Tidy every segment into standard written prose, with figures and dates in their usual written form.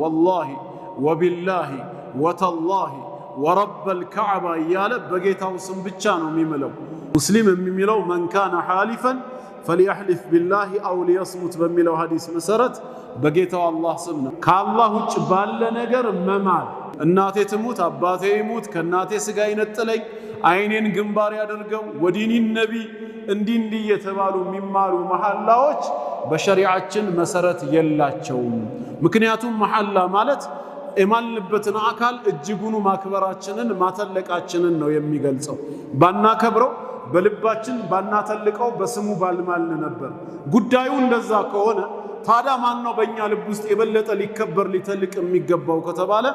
ወላሂ ወቢላሂ ወተላሂ ወረበል ካዕባ እያለ በጌታው ስም ብቻ ነው የሚምለው። ሙስሊም የሚምለው መን ካነ ሓሊፈን ፈልየሕሊፍ ቢላሂ አው ሊየስሙት በሚለው ሐዲስ መሰረት በጌታው አላህ ስም ነው። ከአላህ ውጭ ባለ ነገር መማል፣ እናቴ ትሙት አባቴ ይሙት፣ ከእናቴ ስጋ ይነጥለኝ፣ አይኔን ግንባር ያደርገው፣ ወዲኒ ነቢ እንዲህ እንዲህ የተባሉ የሚማሉ መሐላዎች በሸሪዓችን መሰረት የላቸውም። ምክንያቱም መሐላ ማለት የማልንበትን አካል እጅጉኑ ማክበራችንን ማተለቃችንን ነው የሚገልጸው። ባናከብረው፣ በልባችን ባናተልቀው፣ በስሙ ባልማልን ነበር። ጉዳዩ እንደዛ ከሆነ ታዲያ ማን ነው በእኛ ልብ ውስጥ የበለጠ ሊከበር ሊተልቅ የሚገባው ከተባለ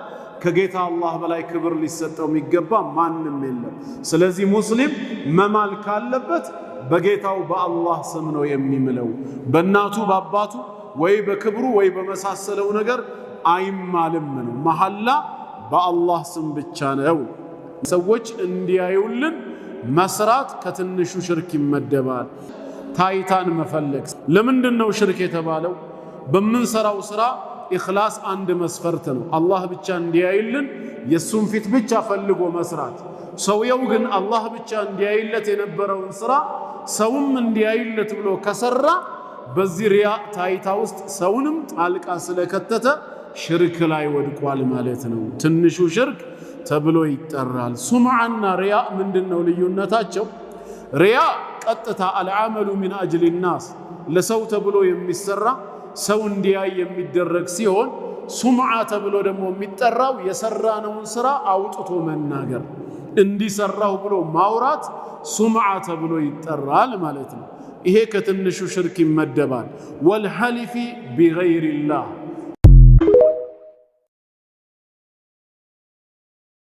ከጌታ አላህ በላይ ክብር ሊሰጠው የሚገባ ማንም የለም። ስለዚህ ሙስሊም መማል ካለበት በጌታው በአላህ ስም ነው የሚምለው። በእናቱ በአባቱ ወይ በክብሩ ወይ በመሳሰለው ነገር አይማልም ነው። መሐላ በአላህ ስም ብቻ ነው። ሰዎች እንዲያዩልን መስራት ከትንሹ ሽርክ ይመደባል። ታይታን መፈለግ ለምንድን ነው ሽርክ የተባለው? በምንሰራው ስራ ኢኽላስ አንድ መስፈርት ነው። አላህ ብቻ እንዲያይልን የእሱን ፊት ብቻ ፈልጎ መስራት። ሰውየው ግን አላህ ብቻ እንዲያይለት የነበረውን ስራ ሰውም እንዲያይለት ብሎ ከሰራ በዚህ ሪያ ታይታ ውስጥ ሰውንም ጣልቃ ስለከተተ ሽርክ ላይ ወድቋል ማለት ነው። ትንሹ ሽርክ ተብሎ ይጠራል። ሱምዓና ሪያ ምንድን ነው ልዩነታቸው? ሪያ ቀጥታ العمل من أجل الناس ለሰው ተብሎ የሚሰራ፣ ሰው እንዲያይ የሚደረግ ሲሆን ሱምዓ ተብሎ ደግሞ የሚጠራው የሰራነውን ስራ አውጥቶ መናገር፣ እንዲሰራሁ ብሎ ማውራት ሱምዓ ተብሎ ይጠራል ማለት ነው። ይሄ ከትንሹ ሽርክ ይመደባል። والحلف بغير الله።